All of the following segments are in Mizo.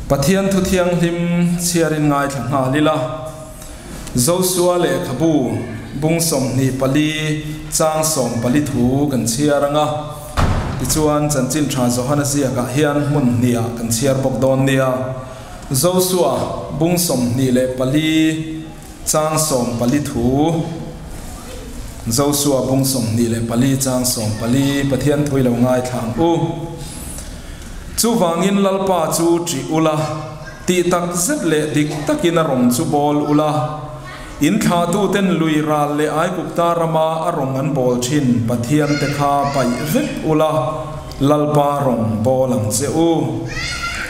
Pathian thu thianghlim chhiarin ngaithla nghal ila, Josua lehkhabu bung 24 chang 14 thu kan chhiar ang a, tichuan Chanchin Tha Johana ziakah hian hmun hnihah kan chhiar bawk dawn nia. Josua bung 24 chang 14 thu, Josua bung 24 chang 14, Pathian thu i lo ngaithla ang u. Chuvangin Lalpa chu ṭih ula, tih tak zet leh dik takin a rawng chu bawl ula. In thlahtuten lui ral leh Aigupta rama a rawng an bawl ṭhin Pathiante kha paih vek ula, Lalpa rawng bawl ang che u.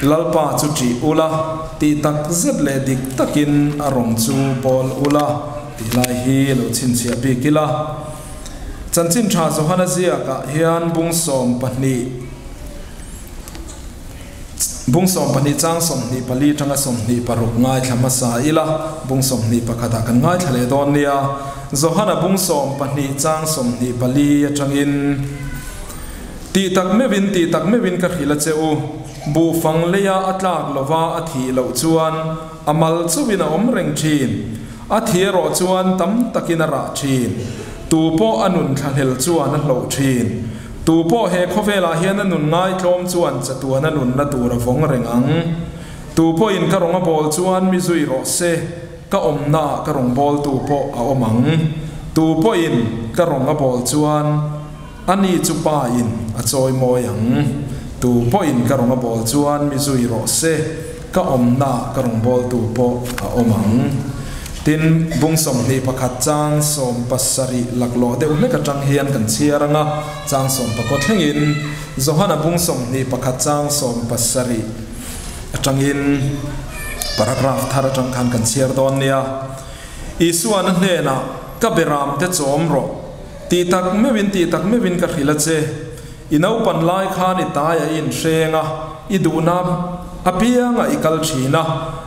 Lalpa chu ṭih ula, tih tak zet leh dik takin a rawng chu bawl ula tih lai hi lo chhinchhiah bik ila. Chanchin Ṭha Johana ziakah hian bung 12. Bung 12 chang 24 atanga 26 ngaithla hmasa ila, bung 21 ah kan ngaithla leh dawn nia. Johana bung 12 chang 24 atangin, Tih tak meuhin, tih tak meuhin ka hrilh a che u, buhfang leia a tlak lova a thih loh chuan a mal chauhin a awm reng thin, a thi erawh chuan tam takin a rah thin, tu pawh a nun thlahlel chuan a hloh thin. Tu pawh he khawvelah hian a nun ngaitlawm chuan chatuan a nunna tur a vawng reng ang. Tu pawhin ka rawn a bawl chuan mi zui rawh se, ka awmnaah ka rawn bawltu pawh a awm ang. Tu pawhin ka rawn a bawl chuan ani chu pain a chawi mawi ang. Tu pawhin ka rawn a bawl chuan mi zui rawh se, ka awmnaah ka rawn bawltu pawh a awm ang. Tin, bung 21 chang 70 laklawh deuh hlek atang hian kan chhiar ang a, chang 19 thlengin Johana bung 21 chang 70 atangin paragraph thar atang khan kan chhiar dawn nia. Isuan a hnenah, Ka beram te chawm rawh, tih tak meuhin tih tak meuhin ka hrilh a che. I naupan lai khan i tai a inhreng a, i duhna apiangah i kal thin a.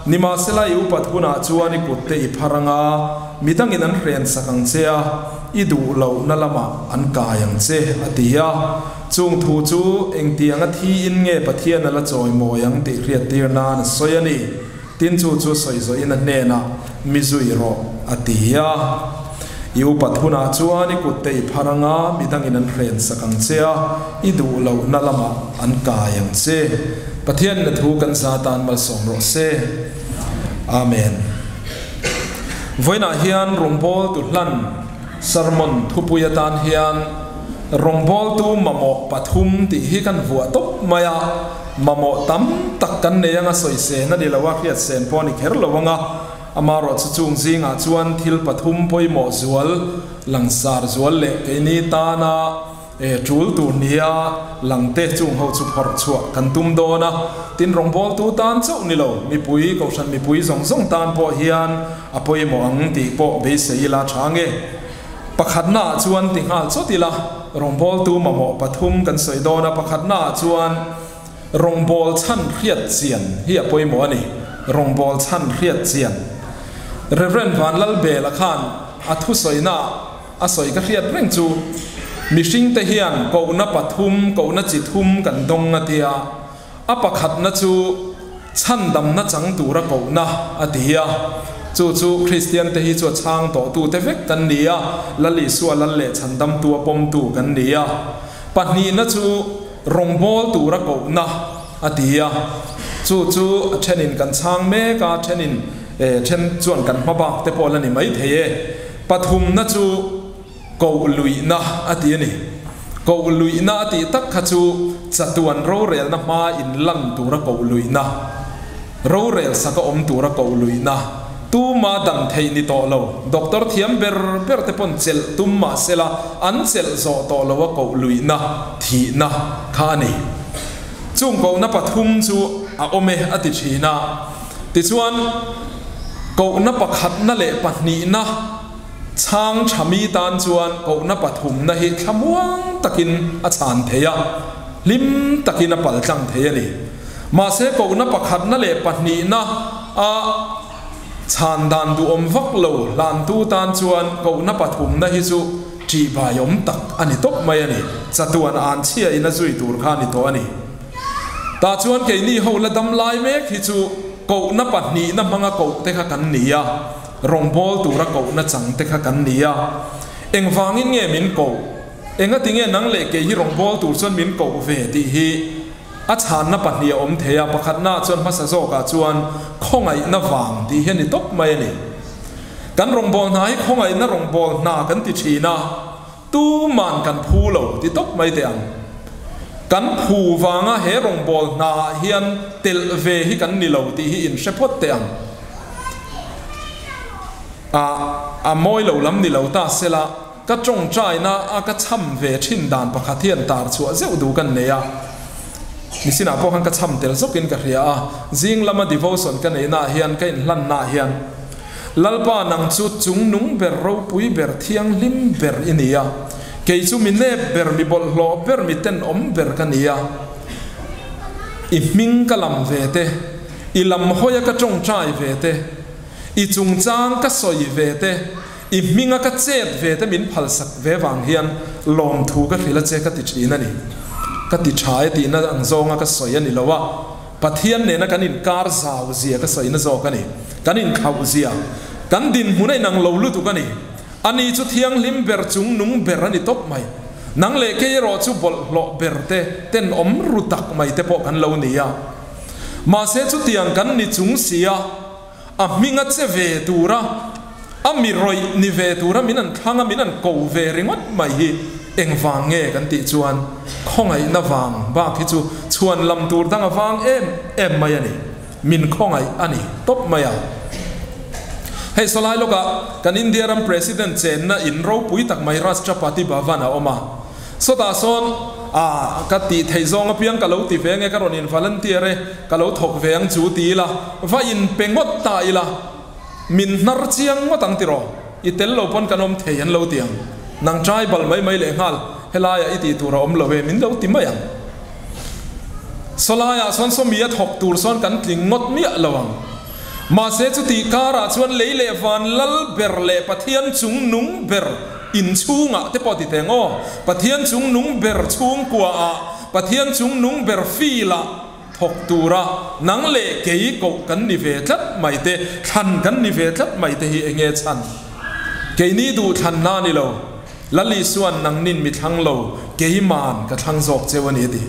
Nimahsela i upat hunah chuan i kutte i phar ang a, midangin an hren sak ang che a, i duh lohna lamah an kai ang che, a ti a. Chung thu chu engtianga thiin nge Pathian a la chawimawi ang tih hriattir nan a sawi a ni. Tin chu chu sawi zawhin a hnenah, Mi zui rawh, a ti a. I upat hunah chuan i kutte i phar ang a, midangin an hren sak ang che a, i duh lohna lamah an kai ang che. Pathianin a thu kan za tan malsawm rawh se. Amen. Vawiinah hian rawngbawltu hlan sermon thupui atan hian rawngbawltu mamawh pathum tih hi kan vuah tawp mai a. Mamawh tam tak kan nei anga sawi sen a ni lo a, hriat sen pawh a ni kher lo anga, amarawh chu chung zingah chuan thil pathum pawimawh zual, langsar zual leh keini tana e tul tur nia langte chung ho chu phawrh chhuah kan tum dawn a. Tin, rawngbawltu tan chauh ni lo, mipui, kohhran mipui zawng zawng tan pawh hian a pawimawh ang tih pawh beisei ila tha nge. Pakhatnaah chuan ti nghal chawt ila, rawngbawltu mamawh pathum kan sawi dawn a, pakhatnaah chuan rawngbâwl chhan hriat chian hi a pawimawh a ni, rawngbâwl chhan hriat chian. Rev. Vanlalbela khan a thusawinaah a sawi ka hriat reng chu, mihringte hian kohna pathum, kohna chi thum kan dawng a tia, A pakhatna chu chhandamna chang tura kohna a ti a, chu chu Kristiante hi chu a chhang tawhtute vek kan ni a, Lal Isua Lal leh chhandamtu a pawmtu kan ni a. Pahnihna chu rawngbâwl tura kohna a ti a, chu chu a thenin kan chhang mek a, thenin then chuan kan hma bak te pawh la ni maithei e. Pathumna chu. Koh luihna a ti a ni. Koh luihna a tih tak kha chu chatuan rorelna hma in lan tura koh luihna, rorel saka awm tura koh luihna, tuma dam theih ni tawh lo, doctor thiam ber ber te pawn chelh tum mah sela an chelh zawh tawh lo a koh luihna, thihna kha a ni. Chung kohna pathum chu a awm e a ti thin a. Tichuan, kohna pakhatna leh pahnihna, Chhang tha mi tan chuan kohna pathumna hi thlamuang takin a chhan thei a, hlim takin a paltlang thei a ni. Mahse kohna pakhatna leh pahnihna a chhan dan duhawm vak lo hlantu tan chuan kohna pathumna hi chu ṭihbaiawm tak a ni tawp mai a ni. Chatuan an chhiain a zui tur kha a ni tawh a ni. Tah chuan keini ho la dam lai mek hi chu kohna pahnihna hmanga koh te kha kan ni a, rawngbawl tura kohna chang te kha kan ni a. Engvangin nge min koh? Engati nge nang leh kei hi rawngbawl tur chuan min koh ve tih hi a chhanna pahnih a awm thei a, pakhatnaah chuan hmasa zawkah chuan khawngaihna vang tih hi a ni tawp mai a ni. Kan rawngbawl hna hi khawngaihna rawngbawl hna kan ti thin a. Tuman kan phu lo ti tawp mai teh ang. Kan phu vanga he rawngbawl hnaah hian telh ve hi kan ni lo tih hi in hre phawt teh ang. A a mawi lo lam ni lo ta sela, ka tawngtaina a ka cham ve thin dan pakhat hian tar chhuah zeuh duh kan nei a. Nisinah pawh khan ka cham tel zawkin ka hria a, zing lama devotion ka neihnaah hian ka inhlannaah hian, Lalpa nang chu chungnung ber, ropui ber, thianghlim ber i ni a. Kei chu mi nep ber, mi bawlhhlawh ber, mi tenawm ber ka ni a. I hming ka lam ve te, i lam hawia ka tawngtai ve te, i chungchang ka sawi ve te, i hminga ka chet ve te min phalsak ve vang hian lawmthu ka hrilh a che ka ti thin a ni. Ka ti tha e tihna ang zawnga ka sawi a ni lo a. Pathian nena kan inkar zau zia ka sawina zawk a ni. Kan inkhauh zia, kan dinhmun a inang lo lutuk a ni. Ani chu thianghlim ber chung nung ber a ni tawp mai. Nang leh kei erawh chu bawlhhlawh ber te, tenawm ru tak mai te pawh kan lo ni a. Mahse chutiang kan ni chung sia, a hming a che ve tura, a mi rawih ni ve tura min an thlang a, min an ko ve ringawt mai hi engvang nge kan tih chuan khawngaihna vang bak hi chu chhuan lam tur dang a vang em em mai a ni. Min khawngaih a ni tawp mai a. Hei sawlai lawkah kan India ram President chenna in ropui tak mai Rashtrapati Bhavan a awm a. Sawtah sawn a ka tih theih zawng apiang ka lo ti ve nge ka rawn in volunteer e, ka lo thawk ve ang chu ti ila, va in pe ngawt ta ila, min hnar chiang ngawt ang tiraw, i tel lo pawn kan awm thei an lo ti ang, nang tribal mai mai leh nghal helaiah i tih tur a awm lo e min lo ti mai ang. Sawlaiah sawn sawmi a thawk tur sawn kan tling ngawt miah lo ang. Mahse chutih karah chuan lei leh van lal ber leh Pathian chung nung ber inchhungah te pawh ti teng aw, Pathian chung nung ber chhungkuaah, Pathian chung nung ber filah thawk tura nang leh kei koh kan ni ve tlat mai te, thlan kan ni ve tlat mai te hi enge chhan? Keini duh thlanna a ni lo. Lal Isua'n nangnin mi thlang lo, keima'n ka thlang zawk cheu a ni a ti.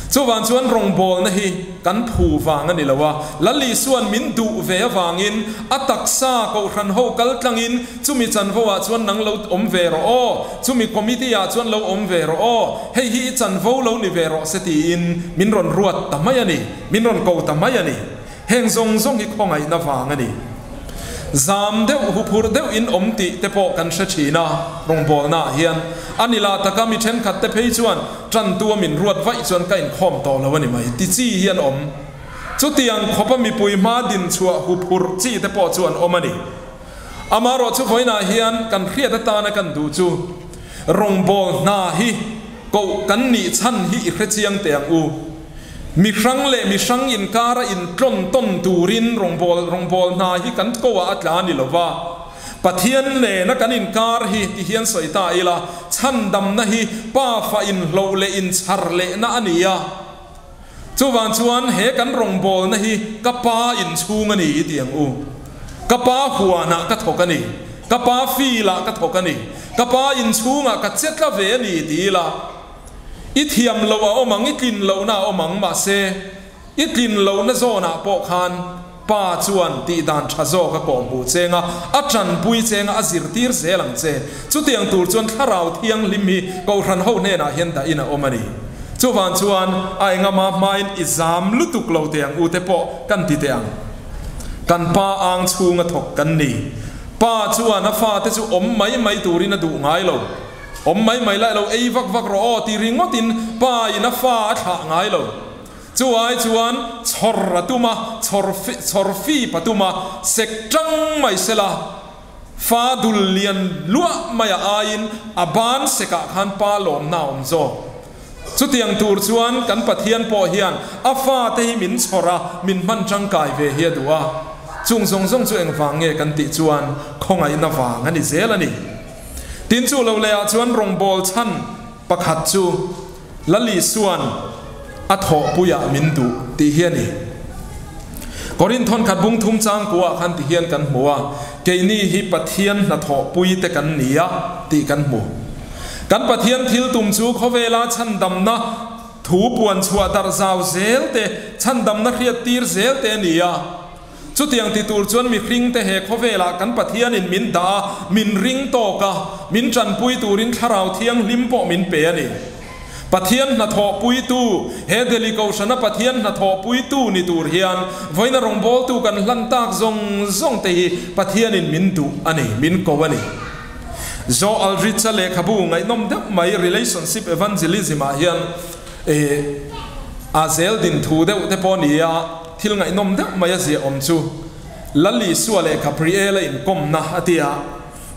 Chuvang chuan rawngbawlna hi kan phu vang a ni lo a, Lal Isua'n min duh ve avangin a taksa Kohhran ho kal tlangin chumi chanvo ah chuan nang lo awm ve rawh aw, chumi committee ah chuan lo awm ve rawh aw, hei hi i chanvo lo ni ve rawh se tiin min rawn ruat ta mai a ni, min rawn ko ta mai a ni. Heng zawng zawng hi khawngaihna vang a ni. Zam deuh, huphurh deuh in awm tih te pawh kan hre thin a, rawngbawlna ah hian a ni lah taka mi thenkhat te phei chuan tantu a min ruat vaih chuan ka inkhawm tawh lo a ni mai ti chi hi an awm. Chutiang khawpa mipui hma din chhuah huphurh chi te pawh chu an awm a ni. Amaherawhchu vawiinah hian kan hriat atana kan duh chu rawngbawlhna hi koh kan nih chhan hi i hrechiang teh ang u. Mi hrang leh mi hrang inkara intlawn tawn turin rawngbâwl rawngbâwl hna hi kan koah a tla ni lo va. Pathian nena kan inkar hi ti hian sawi ta ila, chhandamna hi pafa inhloh leh inchhar lehna a ni a. Chuvang chuan he kan rawngbâwlna hi ka pa inchhung a ni i ti ang u. Ka pa huanah ka thawk a ni. Ka pa field-ah ka thawk a ni. Ka pa inchhungah ka che tla ve a ni ti ila. I thiam loh a awm ang, i tlin lohna a awm ang, mahse, i tlin lohna zawnah pawh khan Pa chuan tihdan tha zawk a kawhhmuh cheng a, a tanpui cheng a, a zirtir zel ang che. Chutiang tur chuan Thlarau Thianghlim hi Kohhran ho hnenah hian dahin a awm a ni. Chuvang chuan a engama hmain i zam lutuk lo teh ang u te pawh kan ti teh ang. Kan Pa ang chhunga thawk kan ni. Pa chuan a fate chu awm mai mai turin a duh ngai lo. Awm mai mai lai lo ei vak vak rawh aw ti ringawtin pa in a fa a thlah ngai lo. Chu ai chuan chhawr a tum a, chhawr chhawr fip a tum a, sek tang mai sela fa dul lian luah mai a aiin a ban sekah khan pa lawmna a awm zawk. Chutiang tur chuan kan Pathian pawh hian a fate hi min chhawr a, min hman tangkai ve hi a duh a. Chung zawng zawng chu engvang nge kan tih chuan khawngaihna vang a ni zel a ni. Tin chu lo lehah chuan rawngbâwl chhan pakhat chu Lali Suan a thawhpuiah min duh tih hi a ni. Korinth thawnkhat bung thum changkuaah khan ti hian kan hmu a, keini hi Pathian hnathawhpui te kan ni a tih kan hmu. Kan Pathian thil tum chu khawvela chhandamna thu puan chhuah darh zau zel te, chhandamna hriat tir zel te a ni a. Chutiang ti tur chuan mihringte he khawvelah kan Pathianin min dah a, min ring tawk a, min tanpui turin Thlarau Thianghlim pawh min pe a ni. Pathian hnathawhpuitu, he Delhi Kohhrana Pathian hnathawhpuitu ni tur hian vawiina rawngbawltu kan hlan tak zawng zawng te hi Pathianin min duh a ni, min ko a ni. Joe Aldrich-a lehkhabu ngaihnawm deuh mai Relationship Evangelism-ah hian a zel din thu deuh te pawh a ni a, Thil ngaihnawm deuh mai a ziah awm chu Lal Isua leh Gabriel-a inkawmna a ti a.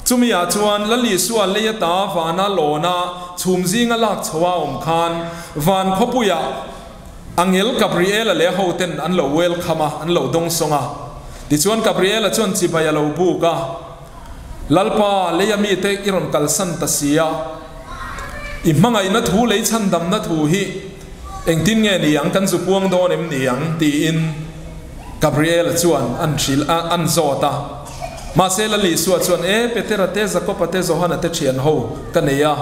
Chumi ah chuan Lal Isua lei ata vana lawna chhum zinga lak chho a awm khan van khawpuiah Angel Gabriel-a leh a hoten an lo welcome a, an lo dawngsawng a. Tichuan Gabriel-a chuan chibai a lo buk a, Lalpa, leia mite i rawn kalsan ta si a, i hmangaihna thu lei chhandamna thu hi Engtin nge ni ang, kan zu puang dawn em ni ang? tiin Gabriela chuan an hrilh a, an zawt a. Mahse Lalisua chuan, E, Petera te, Jakoba te, Johana te thian ho ka nei a,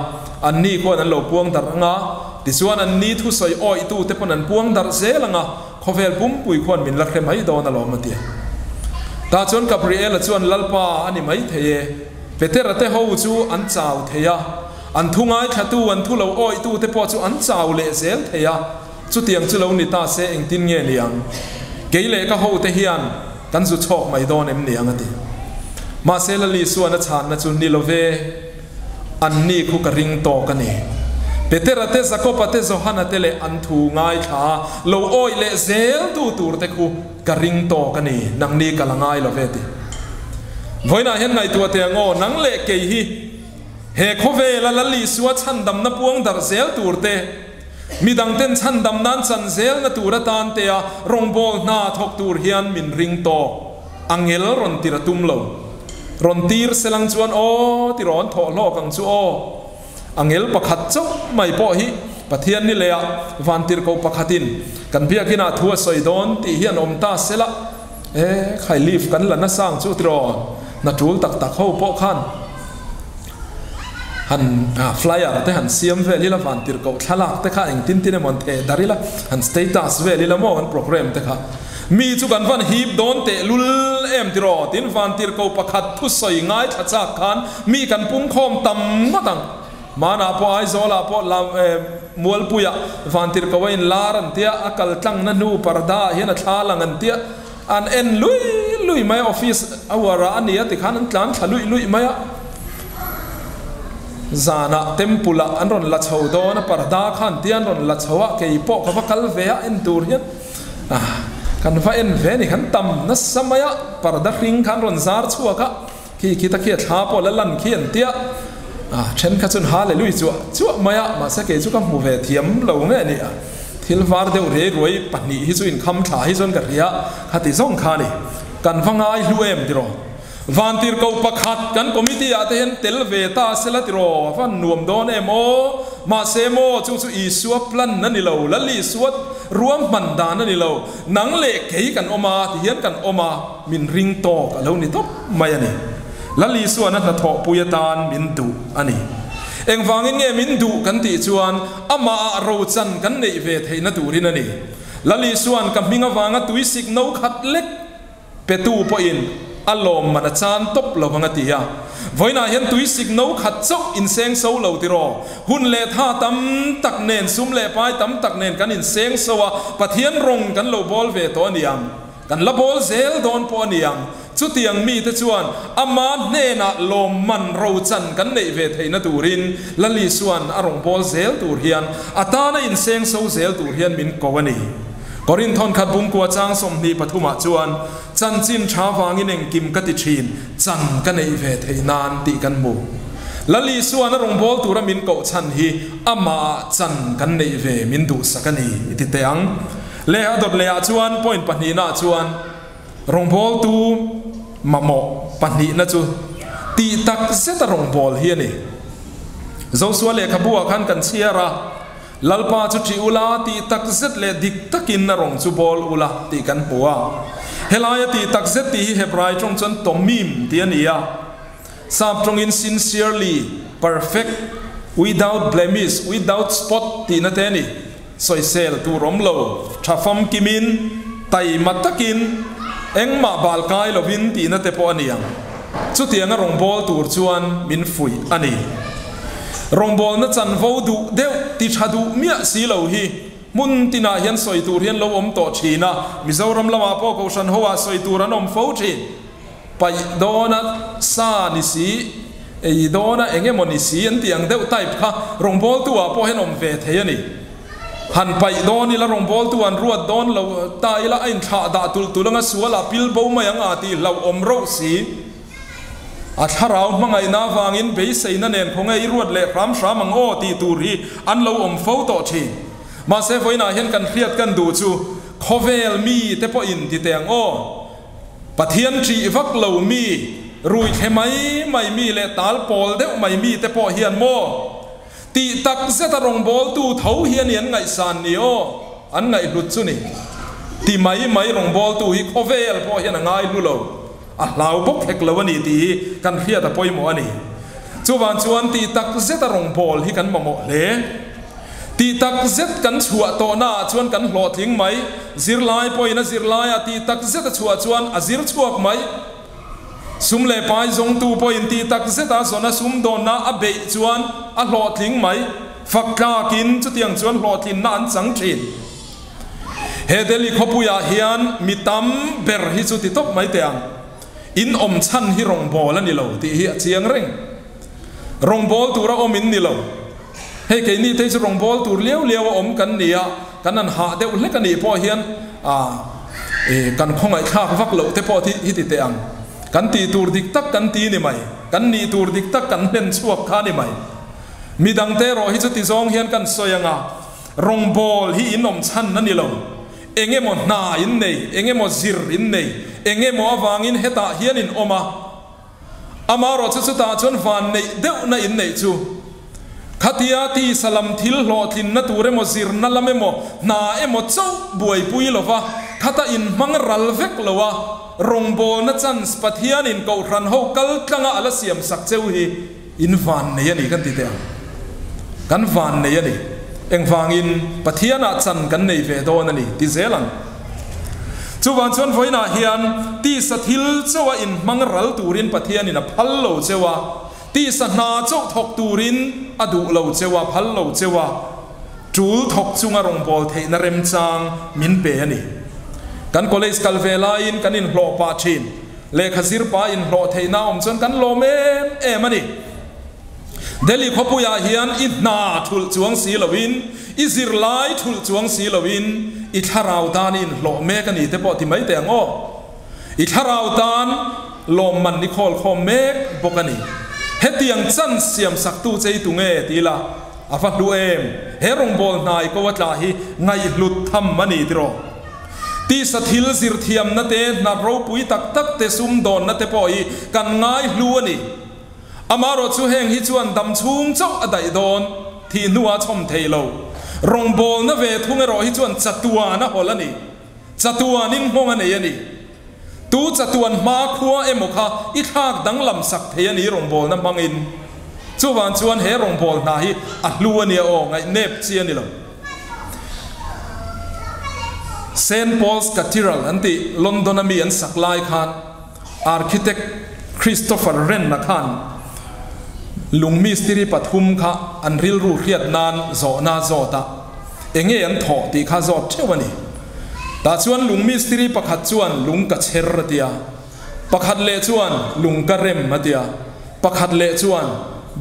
anni khuan an lo puang darh ang a, tichuan anni thusawi awihtu te pawn an puang darh zel ang a, khawvel pumpui khuan min la hre mai dawn alawm, a ti a. Tah chuan Gabriela chuan, Lalpa, a ni maithei e, Petera te ho chu an chau thei a, An thu ngaithlatu, an thu lo awihtute pawh chu an chau leh zel thei a, chutiang chu lo ni ta se engtin nge ni ang? Kei leh ka hote hian kan zu chhawk mai dawn em ni ang a ti. Mahse Lali Suan a chhanna chu ni lo ve, anni khu ka ring tawk a ni. Petera te, Jakoba te, Johana te leh an thu ngaithla lo awih leh zel tu turte khu ka ring tawk a ni, nangni ka la ngai lo ve a ti. Vawiinah hian ngaihtuah teh ang aw, nang leh kei hi He khawvela Lal Isua chhandamna puang darh zel tur te, midangten chhandam nan chan zelna tur atan tea rawngbâwl hna thawk tur hian min ring tawk. Angel rawn tir a tum lo. Rawn tir selang chuan aw ti rawn thawh hlawk ang chu aw. Angel pakhat chauh mai pawh hi Pathian ni lehah vantirhkoh pakhatin kan biakinah thu a sawi dawn tih hi an awm ta sela. E, khai leave kan la nasa ang chu tiraw, hna tul tak tak ho pawh khan han flyer te han siam vel ila, van tirhkoh thlalak te kha engtin tin emaw an theh dar ila, han status vel ila maw an program te kha. Mi chu kan van hip dawn teh lul em tiraw, tin van tirhkoh pakhat thusawi ngaithla chak khan mi kan pungkhawm tam ngawt ang. Hmanah pawh Aizawlah pawh lam Mualpuiah Vantirhkoh a inlar an tia, a kal tlangna hnu parda ah hian a thla lang an tia, an en lui lui mai a, office a uarah a ni a tikhan an tlan thla luih luih mai a. Zanah temple ah an rawn la chho dawn a, parda kha an tia an rawn la chho a, kei pawh ka va kal ve a en tur hian kan va en ve a ni, kan tam nasa mai a, parda hring kha an rawn zar chhuak a. Khi khi ta khi a thla pawh la lan khi an tia a then kha chuan hallelui chuah chuah mai a, mahse kei chu ka hmu ve thiam lo nge ni a, thil var deuh riai ruai pahnih hi chu inkham thla hi chuan ka hria khati zawng kha a ni, kan va ngai hlu em tiraw? Vantirhkoh pakhat kan committee ah te hian tel ve ta sela tiraw? A van nuam dawn em aw? Mahse maw chu chu Isua plan a ni lo, Lal Isua ruahman dan a ni lo, nang leh kei kan awm a ti hian kan awm a. Min ring tawk a lo ni tawp mai a ni. Lal Isuan a hnathawhpui atan min duh a ni. Engvangin nge min duh kan tih chuan amahah rochan kan neih ve theihna turin a ni. Lal Isuan ka hming avanga tuisik no khat lek petu pawhin a lawmman a chan tawp lo ang a ti a. Vawiinah hian tuisik no khat chauh inseng so lo tiraw? Hun leh tha tam tak nen, sum leh pai tam tak nen kan inseng so a, Pathian rawng kan lo bawl ve tawh a ni ang. Kan la bawl zel dawn pawh a ni ang. Chutiang mite chuan ama hnenah lawmman rochan kan neih ve theihna turin Lal Isua'n a rawn bawl zel tur hian a tana inseng so zel tur hian min ko a ni. Korinth thawnkhat bungkua chang 23 ah chuan, Chanchin tha vangin engkim ka ti thin, chan ka neih ve theih nan tih kan hmu. Lal Isua'n a rawn bawl tura min koh chhan hi amahah chan kan neih ve min duhsak a ni i ti teh ang. Leh a dawt lehah chuan point pahnihnaah chuan rawngbawltu mamawh pahnihna chu tih tak zeta rawngbâwl hi a ni. Joshua lehkhabu-ah khan kan chhiar a, Lalpa chu ṭih ula, tih tak zet leh dik takin a rawng chu bawl ula tih kan hmu a. Helaia tih tak zet tih hi Hebrai ṭawng chuan tomim tih a ni a. Sap ṭawngin sincerely, perfect, without blemish, without spot tihna te a ni. Sawisel tur awm lo, ṭha famkimin, taima takin, engmah bal kai lovin tihna te pawh a ni ang. Chutianga rawngbâwl tur chuan min fuih a ni. Rawngbâwlna chanvo duh deuh ti ṭha duh miah si lo hi hmun tinah hian sawi tur hian lo awm tawh ṭhin a, Mizoram lamah pawh Kohhran hoah sawi tur an awm fo ṭhin. Paih dawna sa ni si, ei dawna eng emaw ni si an tih ang deuh type kha rawngbawltu ah pawh hian awm ve thei a ni. Han paih dawn ila rawngbawltu an ruat dawn lo ta ila a inthlah dah tulh tulh anga sual ah pil bo mai ang a tih hlauhawm rauh si. A thlarau hmangaihna avangin beiseina nen khawnge i ruat leh hram hram ang aw tih tur hi an lo awm fo tawh thin. Mahse vawiinah hian kan hriat kan duh chu khawvel mi te pawhin ti teh ang aw. Pathian ṭih vak lo mi, rui thle mai mai mi leh tal pawl deuh mai mi te pawh hian maw tih tak zeta rawngbawltu tho hi a ni an ngaihsan ni aw, an ngaihhlut chu ni. Ti mai mai rawngbawltu hi khawvel pawh hian a ngaihlu lo, a hlau bawk hek lo a ni tih hi kan hriat a pawimawh a ni. Chuvang chuan tih tak zeta rawngbâwl hi kan mamawh hle. Tih tak zet kan chhuah tawhnaah chuan kan hlawhtling mai. Zirlai pawhin a zirlaiah tih tak zet a chhuah chuan a zir chhuak mai. Sum leh pai zawngtu pawhin tih tak zeta zawna sumdawnna a beih chuan a hlawhtling mai. Fak tlakin chutiang chuan hlawhtlinna an chang thin. He Delhi khawpuiah hian mi tam ber hi chu ti tawp mai teh ang. In awm chhan hi rawngbâwl a ni lo tih hi a chiang reng. Rawngbâwl tura awm in ni lo. Hei keini te hi chu rawngbâwl tur liau liau a awm kan ni a, kan han hah deuh hlek a nih pawh hian ah kan khawngaihthlak vak loh te pawh hi ti teh ang. Kan tih tur dik tak kan ti ni mai, kan nih tur dik tak kan hlen chhuak kha ni mai. Midangte erawh hi chu ti zawng hian kan sawi ang a, rawngbâwl hi in awm chhan a ni lo. Eng emaw hna in nei, eng emaw zir in nei, eng emaw avangin hetah hian in awm a. Amaherawhchu chutah chuan van neih deuhna in neih chu khatia tisa lam thil hlawhtlinna tur emaw zirna lam emaw hna emaw chauh buaipui lova khata in hmang ral vek lo a, rawngbawlna chance Pathianin Kohhran ho kal tlanga a la siam sak cheu hi in van nei a ni kan ti teh ang. Kan van nei a ni. Engvangin Pathianah chan kan nei ve dawn a ni ti zel ang. Chuvang chuan vawiinah hian tisa thil chauha inhmang ral turin Pathianin a phal lo cheu a, tisa hna chauh thawk turin a duh lo cheu a, phal lo cheu a, tul thawk chunga rawngbâwl theihna remchang min pe a ni. Kan college kal ve laiin kan inhlawh pah thin. Lehkha zir pah inhlawh theihna awm chuan kan lawm em em a ni. Delhi khawpuiah hian i hna thulh chuang si loin, i zirlai thulh chuang si loin, i thlarau tan i inhlawh mek a ni te pawh ti mai teh ang aw. I thlarau tan lawmman i khawl khawm mek bawk a ni. Hetiang chance siam saktu che i tu nge ti ila a va hlu em? He rawngbâwl hnai ko a tla hi ngaihhlut tham a ni tiraw? Tisa thil zirthiamna te, hna ropui tak tak te, sumdawnna te pawh hi kan ngaihlu a ni. Amaherawh chu heng hi chuan dam chhung chauh a daih dawn, thih hnuah a chhawm thei lo. Rawngbawlna ve thung erawh hi chuan chatuan a hawlh a ni. Chatuanin nghawng a nei a ni. Tu chatuan hma khua emaw kha i thlak danglam sak thei a ni rawngbawlna hmangin. Chuvang chuan he rawngbâwl hna hi a hlu a nia aw, ngaihnep chi a ni lo. Saint Paul's Cathedral an tih London-a mi an sak lai khan, Architect Christopher Wren-a khan lung mistiri pathum kha an rilru hriat nan zawhna a zawt a, enge an thawh tih kha zawt theuh a ni. Tah chuan lung mistiri pakhat chuan lung ka chher a ti a, pakhat leh chuan lung ka rem a ti a, pakhat leh chuan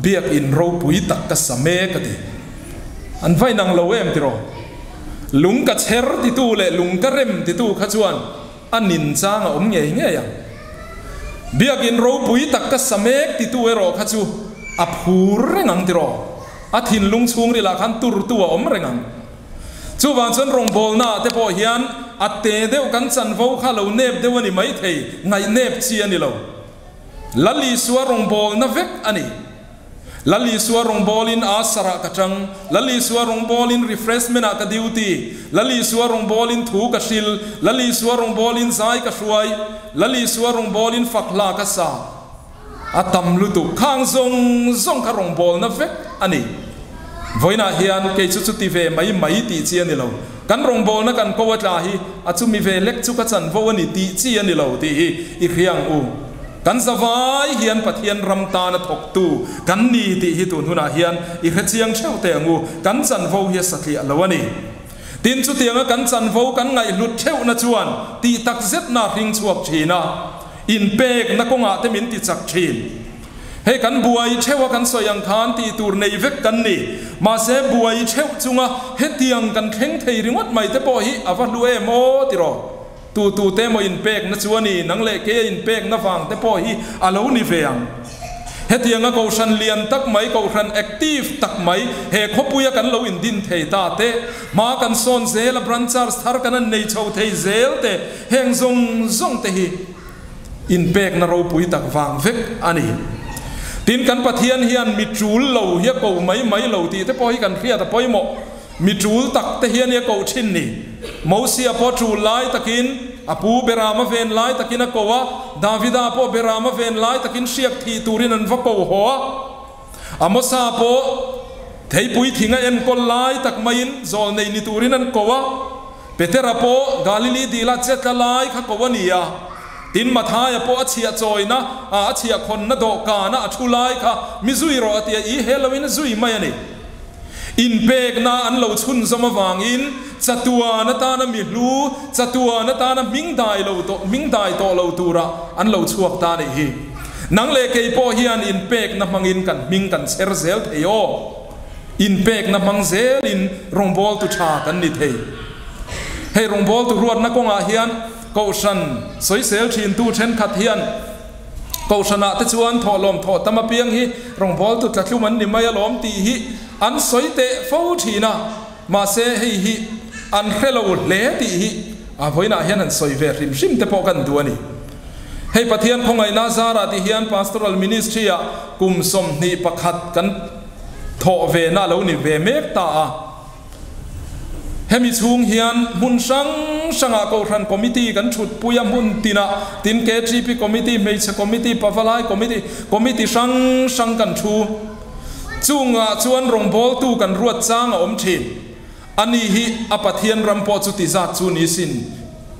biakin ropui tak ka sa mek a ti. An va inang lo em tiraw? Lung ka chher titu leh lung ka rem titu kha chuan A nin chang a awm ngei ngei ang. Biakin ropui tak ka sa mek titu erawh kha chu a phur reng ang tiraw? A thinlung chhungrilah khan turtu a awm reng ang. Chuvang chuan rawngbawlnaah te pawh hian a te deuh kan chanvo kha lo nep deuh a ni maithei, ngaihnep chi a ni lo. Lal Isua rawngbawlna vek a ni. Lal Isua rawngbawlin Asar-ah ka tang, Lal Isua rawngbawlin Refreshment-ah ka duty, Lal Isua rawngbawlin thu ka hril, Lal Isua rawngbawlin zai ka hruai, Lal Isua rawngbawlin fak hla ka sa. A tam lutuk. Khang zawng zawng kha rawngbawlna vek a ni. Vawiinah hian kei chu chuti ve mai mai tih chi a ni lo. Kan rawngbawlna kan ko a tla hi a chumi ve lek chu ka chanvo a ni tih chi a ni lo tih hi i hria ang u. Kan zavai hian Pathian ram tana thawktu kan ni tih hi tun hunah hian i hre chiang theuh teh ang u. Kan chanvo hi a satliah lo a ni. Tin, chutianga kan chanvo kan ngaihhlut theuhna chuan tih takzetna a hring chhuak thin a, inpekna kawngah te min ti chak thin. Hei kan buai theuha kan sawi ang khan tih tur nei vek kan ni. Mahse, buai theuh chunga hetiang kan thleng thei ringawt mai te pawh hi a va hlu em aw tiraw? Tu tu te maw inpekna chu a ni, nang leh keia inpekna vang te pawh hi a lo ni ve ang. Hetianga kohhran lian tak mai, kohhran active tak mai he khawpuia kan lo indin thei ta te, hma kan sawn zel a, branchars thar kan an nei chho thei zel te, heng zawng zawng te hi inpekna ropui tak vang vek a ni. Tin, kan Pathian hian mi tul lo hi a ko mai mai lo tih te pawh hi kan hriat a pawimawh. Mi tul tak te hian i a koh thin ni. Mosia pawh tul lai takin a pu Berama ven lai takin a ko a, Davida pawh Berama ven lai takin hriak thih turin an va ko haw a. Amosa pawh theipui thing a enkawl lai tak maiin zawl nei ni turin an ko a. Petera pawh Galili dila chetla lai kha ko a ni a. Tin, Mathaia pawh a chhiah chawina a a chhiah khawnna dawhkana a thu lai kha mi zui rawh a ti a, i he loin a zui mai a ni. Inpekna an lo chhunzawm avangin chatuan atana mi hlu, chatuan atana hming dai lo tawh, hming dai tawh lo tura an lo chhuak ta nih hi. Nang leh kei pawh hian inpekna hmangin kan hming kan chher zel thei aw. Inpekna hmang zelin rawngbawltu tha kan ni thei. Hei rawngbawltu ruatna kawngah hian Kohhran sawisel thintu thenkhat hian Kohhranah te chuan thawhlawm thawh tam apiang hi rawngbawltu tlatlum an ni mai alawm tih hi an sawi teh fo thin a, mahse hei hi an hre lo hle tih hi a vawiinah hian han sawi ve hrim hrim te pawh kan duh a ni. Hei Pathian khawngaihna zarah ti hian Pastoral Ministry-ah kum 21 kan thawh ve na lo ni ve mek ta a. Hemi chhung hian hmun hrang hrangah Kohhran Committee kan thutpui a, hmun tinah tin KTP Committee, Hmeichhe Committee, Pavalai Committee, Committee hrang hrang kan thu. Chungah chuan rawngbawltu kan ruat chang a awm thin. Ani hi a Pathian ram pawh chu ti zat chu ni sin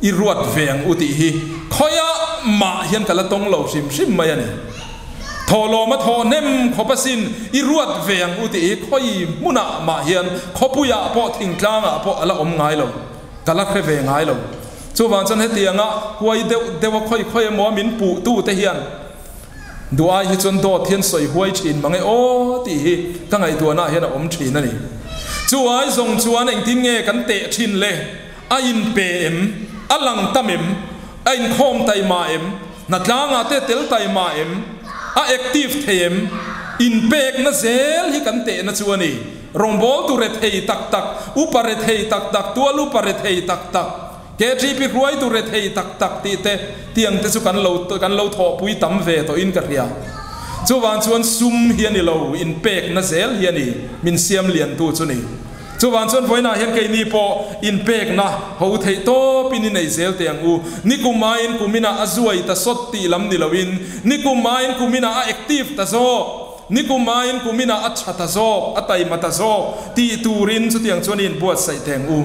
i ruat ve ang u tih hi khawiah mah hian ka la tawng lo hrim hrim mai a ni. Thawhlawm a thawh hnem khawp asin i ruat ve ang u tih hi khawi hmunah mah hian khawpuiah pawh thingtlangah pawh a la awm ngai lo, ka la hre ve ngai lo. Chuvang chuan hetianga huai deuh deuh a khawi khawi emaw min puh tu te hian duh ai hi chuan dawt hian sawi huai thin mang e aw tih hi ka ngaihtuahnaah hian a awm thin a ni. Chu ai zawng chuan engtin nge kan teh thin le? A inpe em? A lang tam em? A inkhawm taima em? Hnatlangah te tel taima em? A active thei em? Inpekna zel hi kan tehna chu a ni. Rawngbawltu rethei tak tak, upa rethei tak tak, tual upa rethei tak tak, KTP hruaitu rethei tak tak tih te tiang te chu kan lo kan lo thawhpui tam ve tawhin ka hria. Chuvang chuan sum hi a ni lo, inpekna zel hi a ni min siam liantu chu ni. Chuvang chuan vawiinah hian keini pawh inpekna ho theih tawpin i nei zel teh ang u. Nikum aiin kuminah a zuai ta sawt tih lam ni loin, nikum aiin kuminah a active ta zawk, nikum aiin kuminah a tha ta zawk, a taima ta zawk tih turin chutiang chuan i inbuatsaih teh ang u.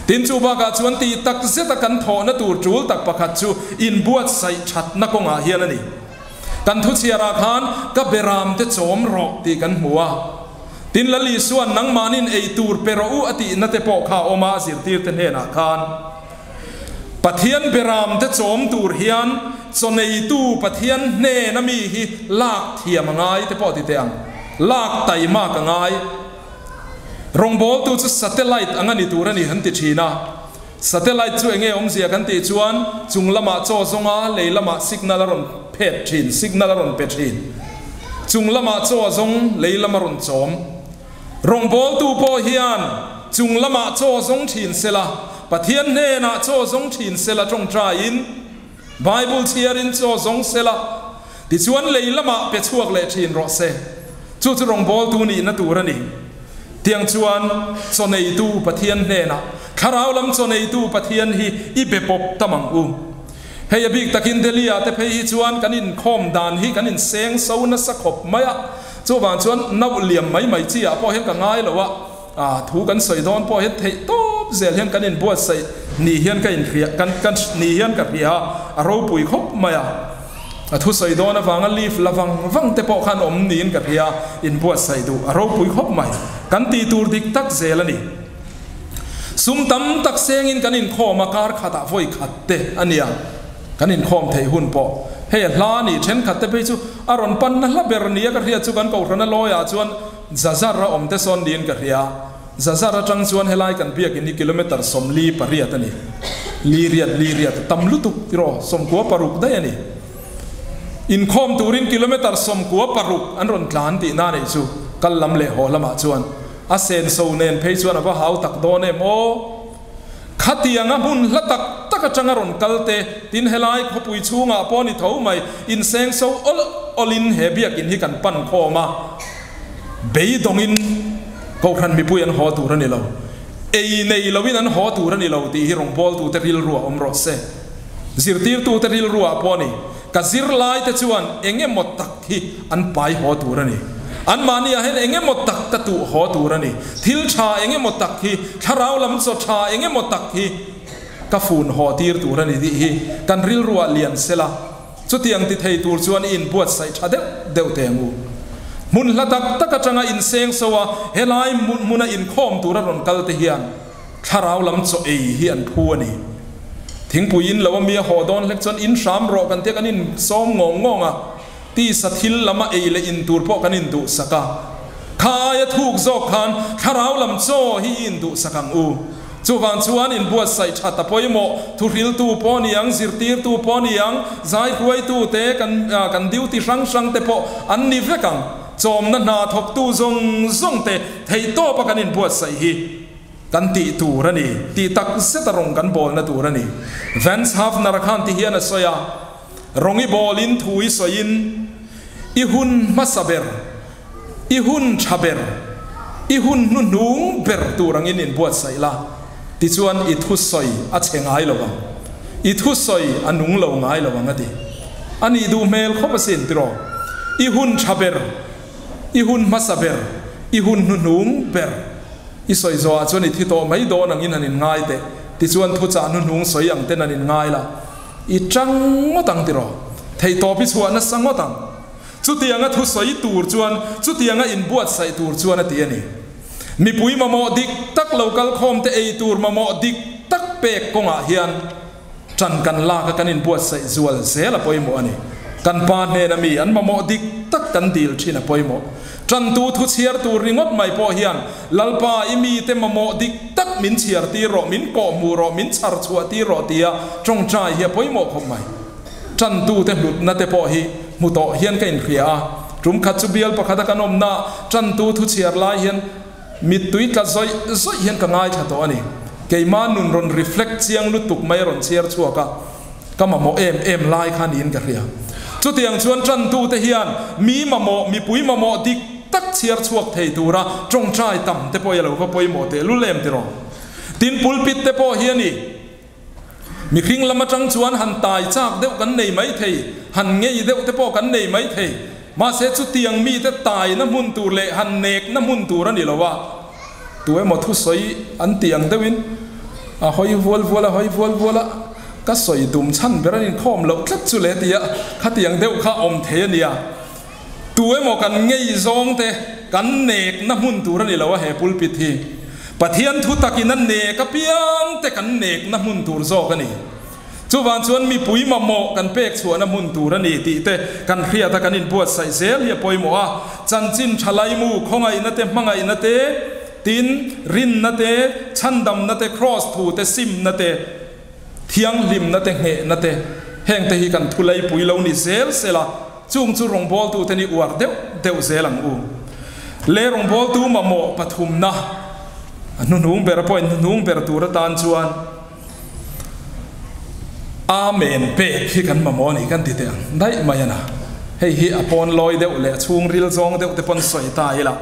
Tin, chu bakah chuan tih tak zeta kan thawhna tur tul tak pakhat chu inbuatsaih thatna kawngah hian a ni. Kan thuchhiarah khan ka beramte chawm rawh tih kan hmu a. Tin, Lal Isua'n nangmahnin ei tur pe rawh u a tihna te pawh kha a awm a, zirtirte hnenah khan, Pathian beramte chawm tur hian chawneitu Pathian hnena mi hi lak thiam a ngai te pawh ti teh ang, lak taimak a ngai. Rawngbawltu chu satellite ang a ni tur a ni han ti thin a. Satellite chu enge awmzia kan tih chuan chung lamah chaw zawnga lei lamah signal a rawn phet thin, signal a rawn pe thin. Chung lamah chaw a zawng, lei lam a rawn chawm. Rawngbawltu pawh hian chung lamah chaw zawng thin sela, Pathian hnenah chaw zawng thin sela tawngtaiin, Bible chhiarin chaw zawng sela, tichuan lei lamah pe chhuak leh thin rawh se. Chu chu rawngbawltu nihna tur a ni. Tiang chuan chawneitu Pathian hnenah, Thlarau lam chawneitu Pathian hi i be pawp tam ang u. Hei a bik takin Delhi-ah te phei hi chuan kan inkhawm dan hi kan inseng so nasa khawp mai a, chuvang chuan nauh liam mai mai chi ah pawh hian ka ngai lo a, a thu kan sawi dawn pawh hian theih tawp zel hian kan inbuatsaih ni hian ka inhria kan kan ni hian ka hria a, a ropui khawp mai a. A thusawi dawn avanga leave la vang vang te pawh khan awm niin ka hria, inbuatsaih duh a ropui khawp mai. Kan tih tur dik tak zel a ni. Sum tam tak sengin kan inkhawm a, kar khatah vawi khat te a nia kan inkhawm theih hun pawh. Hei a hla a nih thenkhat te phei chu a rawn panna hla ber nia ka hriat chu kan kohhrana lawiah chuan Zazar a awm te sawn niin ka hria. Zazar atang chuan helai kan biakin hi kilometre 48 a ni. Li riat li riat a tam lutuk tiraw, 96 daih a ni. Inkhawm turin kilometre 96 an rawn tlan tihna a neih chu kal lam leh haw lamah chuan a senso nen phei chuan a va hau tak dawn em aw. Khatianga hmun hla tak tak atanga rawn kal te, tin helai khawpui chhungah pawh ni tho mai, insengso awlh awlhin he biakin hi kan pan khawm a. Beidawngin Kohhran mipui an haw tur a ni lo. Ei nei loin an haw tur a ni lo tih hi rawngbawltute rilruah awm rawh se. Zirtirtute rilruah pawh a ni. Ka zirlaite chuan eng emaw tak hi an pai haw tur a ni. Anmahniah hian eng emaw tak ka tuh haw tur a ni. Thil tha eng emaw tak hi, thlarau lam chaw tha eng emaw tak hi ka fun haw tir tur a ni tih hi kan rilruah lian sela. Chutiang ti thei tur chuan i inbuatsaih tha deuh deuh teh ang u. Hmun hla tak tak atanga inseng so a, helai hmuna inkhawm tura rawn kal te hian thlarau lam chaw ei hi an phu a ni. Thingpui in lo a mi a haw dawn hlek chuan in hram rawh kan tia kan insawm ngawng ngawng a, tisa thil lama ei leh in tur pawh kan induhsak a. Kha aia thuk zawk khan thlarau lam chaw hi i induhsak ang u. Chuvang chuan inbuatsaih that a pawimawh, thuhriltu pawh ni ang, zirtirtu pawh ni ang, zaihruaitu te, kan kan duty hrang hrang te pawh an ni vek ang. Chawmna hna thawktu zawng zawng te theihtawpa kan inbuatsaih hi kan tih tur a ni, tih tak zeta rawng kan bawlna tur a ni. Vance Havner khan ti hian a sawi a, Rawng i bawlin thu i sawiin i hun hmasa ber, I hun tha ber, i hun hnuhnung ber tur angin inbuatsaih la, tichuan i thusawi a chhe ngai lo ang, i thusawi a nung lo ngai lo ang a ti. A nih duh hmel khawp asin tiraw? I hun tha ber, i hun hmasa ber, i hun hnuhnung ber i sawi zawhah chuan i thi tawh mai dawn angin han inngai teh, tichuan thuchah hnuhnung sawi ang ten han inngai la, i tang ngawt ang tiraw? Theihtawp i chhuah nasa ngawt ang. Chutianga thusawi tur chuan, chutianga inbuatsaih tur chuan a ti a ni. Mipui mamawh dik tak lo kalkhawmte ei tur mamawh dik tak pek kawngah hian ṭan kan lak a kan inbuatsaih zual zel a pawimawh a ni. Kan pa hnena mi an mamawh dik tak kan dil ṭhin a pawimawh. Ṭantu thu chhiar tur ringawt mai pawh hian Lalpa i mite mamawh dik tak min chhiar tir rawh, min kawhhmuh rawh, min chhar chhuah tir rawh tia ṭawngṭai hi a pawimawh khawp mai. Ṭantute hlutna te pawh hi hmu tawh hian ka inhria a, ṭum khat chu bial pakhata kan awmna ṭantu thu chhiar lai hian mittui tla zawih zawih hian ka ngaithla tawh a ni. Keimah nun rawn reflect chiang lutuk mai a rawn chhiar chhuak a, ka mamawh em em lai kha niin ka hria. Chutiang chuan ṭantute hian mi mamawh, mipui mamawh dik tak chhiar chhuak thei tura ṭawngṭai tam te pawh hi a lo va pawimawh tehlul em tiraw? Tin, pulpit te pawh hi a ni. Mihring lam atang chuan han tai chak deuh kan nei mai thei, han ngei deuh te pawh kan nei mai thei. Mahse chutiang mite taina hmun tur leh han nekna hmun tur a ni lo a. Tu emaw thusawi an tih ang deuhin a hawi vual vual a, hawi vual vual a, ka sawi dum chhan ber an inkhawm loh tlat chu le tia khatiang deuh kha awm thei a nia. Tu emaw kan ngei zawng te kan nekna hmun tur a ni lo a he pulpit hi. Pathian thu takin a nek apiang te kan nekna hmun tur zawk a ni. Chuvang chuan mipui mamawh kan pek chhuahna hmun tur a ni tih te kan hriat a kan inbuatsaih zel hi a pawimawh a. Chanchin tha laimu, khawngaihna te, hmangaihna te, tin, rinna te, chhandamna te, kraws thu te, simna te, Thianghlimna te, nghehna te, hengte hi kan thu leipui lo ni zel sela, chung chu rawngbawltute ni uar deuh deuh zel ang u. Le rawngbawltu mamawh pathumna, a hnuhnung ber pawhin hnuhnung ber tur atan chuan Amen pek hi kan mamawh a ni kan ti teh ang daih mai a na. Hei hi a pawn lawi deuh leh a chhungril zawng deuh te pawn sawi ta ila.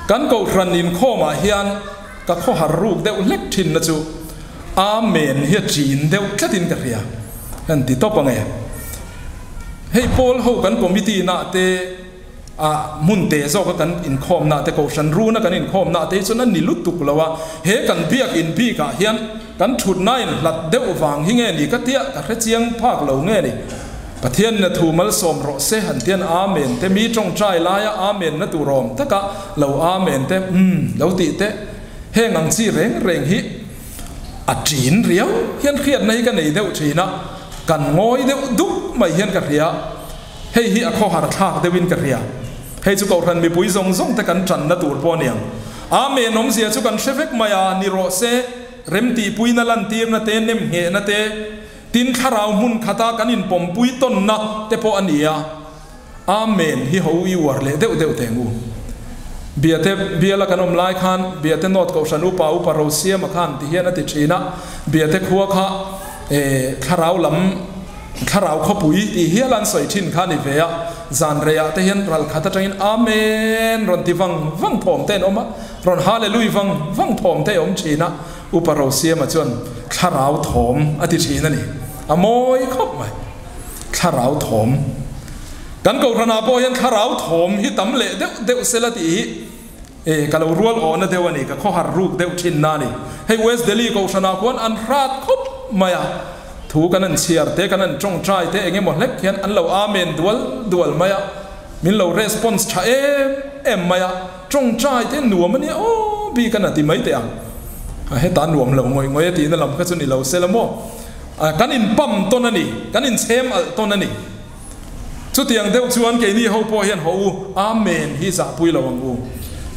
Kan kohhran inkhawmah hian ka khawhar ruk deuh hlek thinna chu Amen hi a chin deuh tlatin ka hria. Kan ti tawp ange. Hei pawl ho kan committee nah te a hmun te zawka kan inkhawmna te kohhran runa kan inkhawmna te hi chuan a ni lutuk lo a, he kan biakin bikah hian kan thutna in hlat deuh vang hi nge ni ka tia ka hre chiang phak lo nge ni. Pathian na thu malsawm rawh se han tian Amen te mi tawngtai laia Amen na tur awm taka lo Amen te umm lo tih te heng ang chi reng reng hi a ṭin riau hian hriatna hi ka nei deuh ṭhin a, kan ngawi deuh dup mai hian ka hria. Hei hi a khawhar thlak deuhin ka hria. Hei chu Kohhran mipui zawng zawng te kan ṭanna tur pawh a niang. Amen awmzia chu kan hre vek mai a, ni rawh se, remtihpuina lantirna te, nemnghehna te, tin thlarau hmun khata kan inpawmpui tawnna te pawh a ni a. Amen hi ho i uar leh deuh deuh teng u. Biate biala kan awm lai khan Biate North Kohhran Upa Upa Rosiama khan ti hian a ti thin a, Biate khua kha thlarau lam thlarau khawpui tih hial an sawi thin kha a ni ve a, zan reiah te hian ral khat atangin Amen rawn ti vang vang thawm te an awm a, rawn Hallelui vang vang thawm te a awm thin a, Upa Rosiama chuan thlarau thawm a ti thin a ni. A mawi khawp mai. Thlarau thawm. Kan Kohhranah pawh hian thlarau thawm hi tam leh deuh deuh sela tih hi e ka lo rual awhna deuh a ni, ka khawhar ruk deuh thinna a ni. Hei West Delhi Kohhranah khuan an hrat khawp mai a, thu kan an chhiar te, kan an tawngtai te eng emaw hlek hian an lo amen dual dual mai a, min lo response tha em em mai a, tawngtai te nuam a nia aw bik a na ti mai teh ang. Heta nuam lo ngawih ngawih a tihna lam kha chu ni lo sela maw. Kan inpam tawn a ni, kan inchhem alh tawn a ni. Chutiang deuh chuan keini ho pawh hian haw u, Amen hi zahpui lo ang u.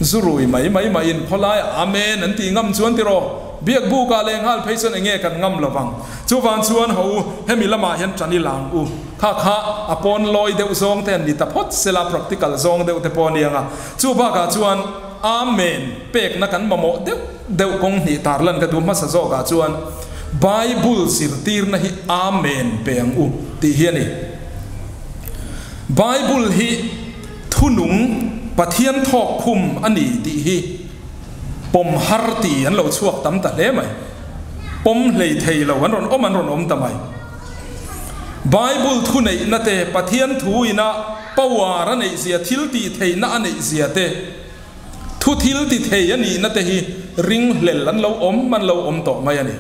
Zu rui mai mai maiin khawlaiah Amen an tih ngam chuan tiraw, biak bukah leh nghal phei chuan enge kan ngam lo vang. Chuvang chuan haw u, hemi lamah hian tan i lang u. Kha kha a pawn lawi deuh zawng te an ni ta phawt sela, practical zawng deuh te pawh a ni ang a. Chu bakah chuan Amen pekna kan mamawh deuh deuh kawng hnih tarlan ka duh hmasa zawkah chuan, Bible zirtirna hi Amen pe ang u tih hi a ni. Bible hi thunung Pathian thawk khum a ni tih hi pawm har ti an lo chhuak tam ta hle mai. Pawm hlei thei lo an rawn awm an rawn awm ta mai. Bible thuneihna te, Pathian thu ina power a neih zia, thil tih theihna a neih zia te, Thu thil ti thei a nihna te hi ringhlel an lo awm an lo awm tawh mai a ni.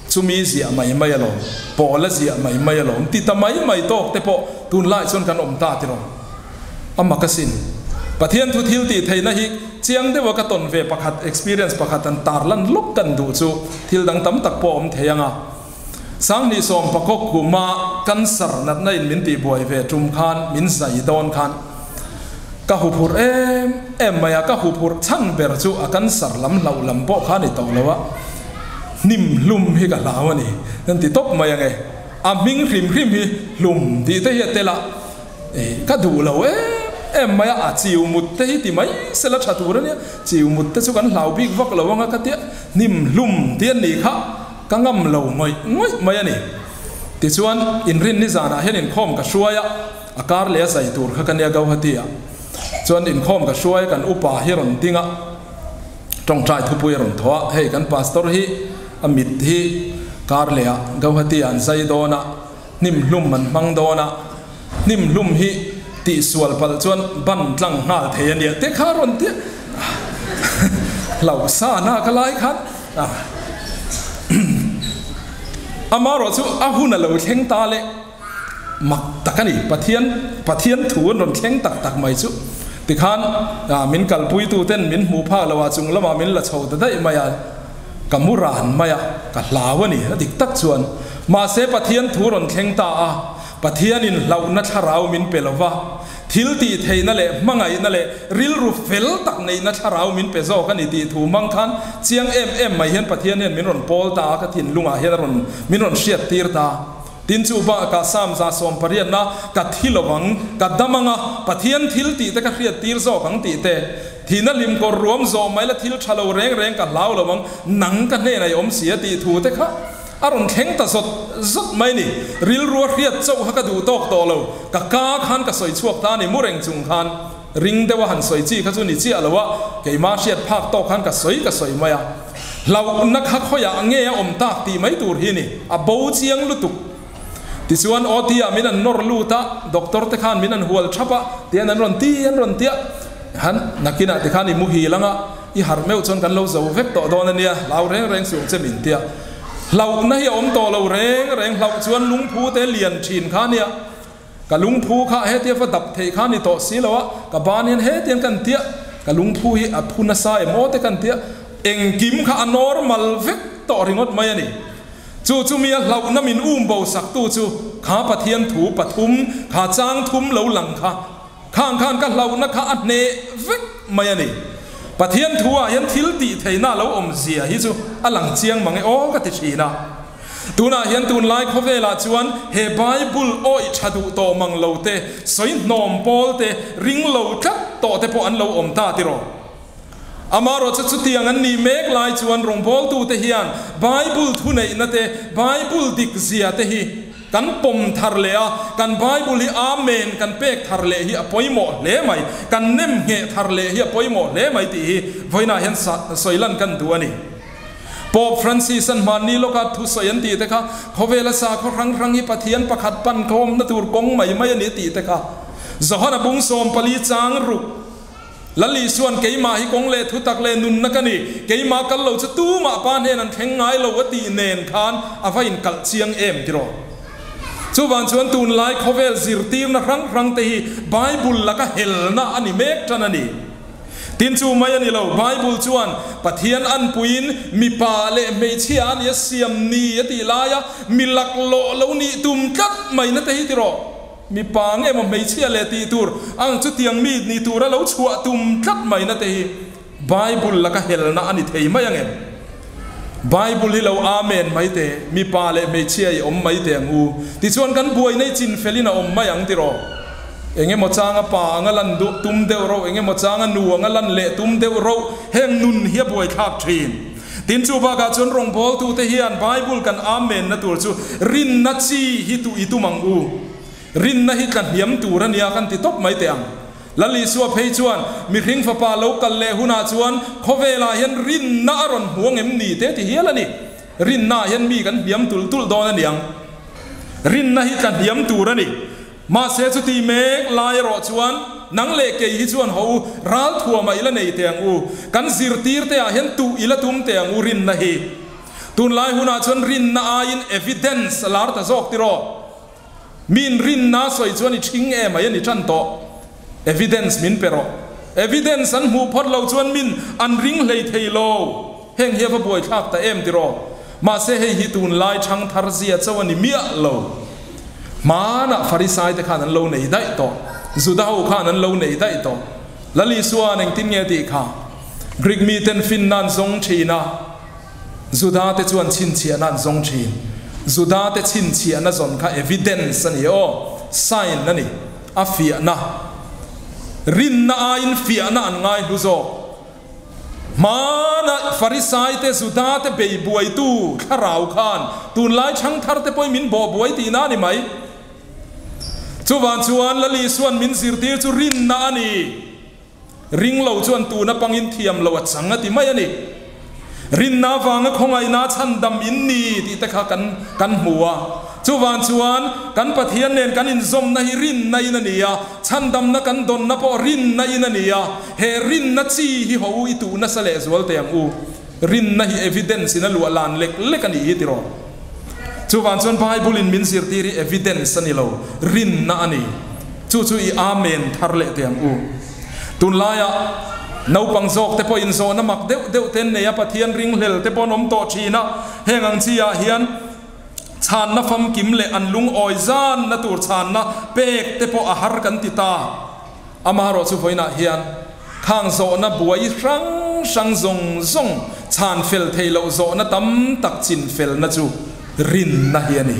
Chumi ziah mai mai alawm, Paula ziah mai mai alawm ti ta mai mai tawk te pawh tunlai chuan kan awm ta tiraw? A mak asin. Pathian thu thil tih theihna hi chiang deuha ka tawn ve pakhat, experience pakhat an tarlan lawk kan duh chu thil dang tam tak pawh a awm thei ang a. Sanghnih sawm pakawk kuma cancer natna in min tihbuai ve tum khan min zai dawn khan ka huphurh em em mai a, ka huphurh chhan ber chu a cancer lam hlauh lam pawh kha a ni tawh lo a, hnim hlum hi ka hlau a ni kan ti tawp mai ange, a hming hrim hrim hi hlum tih te hi a tel a. Ka duh lo em em mai a, a chiu mut te hi ti mai sela tha tur a nia, chiu mut te chu kan hlau bik vak lo anga ka tia, hnim hlum ti a ni kha ka ngam lo ngawih ngawih mai a ni. Tichuan inrin ni zanah hian inkhawm ka hruai a, a kar leh a zai tur kha ka nia Gauhati ah chuan inkhawm ka hruai a, kan upa hi rawn ding a, tawngtai thupui a rawn thaw a, hei kan pastor hi a mit hi kar leh ah Gauhati ah an zai dawn a, Hnim hlum an hmang dawn a, hnim hlum hi tihsual palh chuan ban tlang nghal thei a nia te kha rawn ti hlauh sa na ka lai khan amarawh chu a hun a lo thleng ta le mak tak a ni Pathian Pathian thu an rawn thleng tak tak mai chu tikhan min kalpui tu ten min hmuh phak lo a chung lamah min la chho ta daih mai a. Ka mu ran mai a, ka hlau a ni, a dik tak chuan. Mahse Pathian thu rawn thleng ta a, Pathianin hlauhna thlarau min pe lo va, thil tih theihna leh hmangaihna leh rilru fel tak neihna thlarau min pe zawk a ni tih thu hmang khan chiang em em mai hian Pathian hian min rawn pawl ta a, ka thinlungah hian a rawn min rawn hriat tir ta. Tin chu bakah Psalm 180-na ka thi lo ang, ka dam ang a, Pathian thil tih te ka hriat tir zawk ang tih te, Thihna hlim kawr ruam zawh mai la thil tha lo reng reng ka hlau lo ang, nang ka hnenah i awm si a tih thu te kha A rawn thleng ta zawt zawt mai ni. Rilru a hriat chauh kha ka duh tawk tawh lo. Ka ka khan ka sawi chhuak ta a ni mu reng chung khan. Ring deuha han sawi chi kha chu ni chiah lo a, keimah hriat phak tawk khan ka sawi ka sawi mai a. Hlauhna kha khawiah nge a awm tak tih mai tur hi ni. A bo chiang lutuk. Tichuan OT ah min an nawr lut a, doctor te khan min an hual thap a, tian an rawn ti an rawn tia. Han, nakinah te khan i muhil anga, i harh meuh chuan kan lo zo vek tawh dawn a nia, hlau reng reng suh ang che min tia. Hlauhna hi a awm tawh lo reng reng, hlauh chuan lungphu te lian thin kha nia. Ka lungphu kha hetia va dap theih kha ni tawh si lo a, ka ban hian hetiang kan tia, ka lungphu hi a phu nasa em aw te kan tia, engkim kha a normal vek tawh ringawt mai a ni. Chu chu mi a hlauhna min um bo saktu chu kha Pathian thu pathum, kha chang thum lo lang kha, khang khan ka hlauhna kha a hneh vek mai a ni. Pathian thu ah hian thil tih theihna a lo awm zia hi chu a lang chiang mang e aw ka ti thin a. Tunah hian tunlai khawvelah chuan he Bible awih tha duh tawh mang lo te, sawi hnawm pawl te, ring lo tlat tawh te pawh an lo awm ta tiraw? Amaherawhchu chutiang an nih mek lai chuan rawngbawltute hian Bible thuneihna te, Bible dikzia te hi kan pawm thar leh a, kan Bible hi Amen kan pek thar leh hi a pawimawh hle mai, kan nem ngheh thar leh hi a pawimawh hle mai tih hi vawiinah hian sawi lan kan duh a ni. Pope Francis-a'n hmanni lawka thusawi an tih te kha, Khawvela sakhaw hrang hrang hi Pathian pakhat pan khawmna tur kawng mai mai a ni tih te kha Johana bung 14 chang ruk Lal Isua'n keimah hi kawng leh thutak leh nunna ka ni, keimah kal lo chu tumah pa hnen an thleng ngai lo a tih nen khan a va inkalh chiang em tiraw? Chuvang chuan tunlai khawvel zirtirna hrang hrang te hi Bible laka helna a ni mek tan a ni. Tin chu mai a ni lo, Bible chuan Pathian anpuiin mipa leh hmeichhia a nia siam ni a tih laia mi laklawh lo nih tum tlat mai na te hi tiraw? Mipa nge maw hmeichhia leh tih tur ang chutiang mi ni tura lo chhuah tum tlat mai na te hi Bible laka helna a ni thei mai ang em? Bible hi lo Amen mai te, mipa leh hmeichhia i awm mai te ang u. Tichuan kan buai nei chin felin a awm mai ang tiraw? Eng emaw changa pa anga lan duh tum deuh roh, eng emaw changa nu anga lan leh tum deuh roh, heng nun hi a buaithlak thin. Tin chu bakah chuan rawngbawltute hian Bible kan Amen na tur chu rinna chi hi tu i tum ang u. Rinna hi tla hniam tur a nia kan ti tawp mai teh ang. Lal Isua phei chuan mihring fapa lo kal leh hunah chuan khawvelah hian rinna a rawn hmu ang em ni te ti hial a ni. Rinnaah hian mi kan hniam tulh tulh dawn a niang. Rinna hi tla hniam tur a ni. Mahse chuti mek lai erawh chuan nang leh kei hi chuan haw u, ral thuamah i la nei teh ang u, kan zirtir te ah hian tuh i la tum teh ang u rinna hi. Tunlai hunah chuan rinna aiin evidence a lar ta zawk tiraw? Miin rinna sawi chuan i ṭhing em ai a ni ṭan tawh. Evidence min pe rawh. Evidence an hmuh phawt lo chuan min an ring hlei thei lo. Heng hi a va buaithlak ta em tiraw? Mahse hei hi tunlai ṭhang thar zia chauh a ni miah lo. Hmanah Farisai te khan an lo nei daih tawh. Juda ho khan an lo nei daih tawh. Lal Isua'n engtin nge tih kha? Greek miten finna an zawng thin a, Juda te chuan chhinchhiahna an zawng thin. Juda te chhinchhiahna zawn kha evidence a ni aw, sign a ni, a fiahna. Rinna aiin fiahna an ngai hlu zawk. Hmana Farisai te Juda te bei buaitu thlarau khan tunlai thangthar te pawhin min bawh buai tihna a ni mai. Chuvang chuan Lal Isua'n min zirtir chu rinna a ni. Ring lo chuan tuna pangin thiam lo a chang a ti mai a ni. Rinna avanga khawngaihna chhandam in ni tih te kha kan kan hmu a. Chuvang chuan kan Pathian nen kan inzawmna hi rinna in a ni a, chhandamna kan dawnna pawh rinna in a ni a. He rinna chi hi ho i tuh nasa leh zual teh ang u. Rinna hi evidence in a luah lan lek lek a nih hi tiraw. Chuvang chuan Bible in min zirtir hi evidence a ni lo, rinna a ni. Chu chu i Amen thar leh teh ang u. Tunlaiah naupang zawk te pawhin zawhna mak deuh deuh te an nei a, Pathian ringhlel te pawh an awm tawh thin a. Heng ang chi ah hian chhanna famkim leh an lungawi zanna tur chhanna pek te pawh a har kan ti ta. Amaherawh chu vawiinah hian khang zawhna buai hrang hrang zawng zawng chhan fel theih loh zawhna tam tak chin felna chu rinna hi a ni.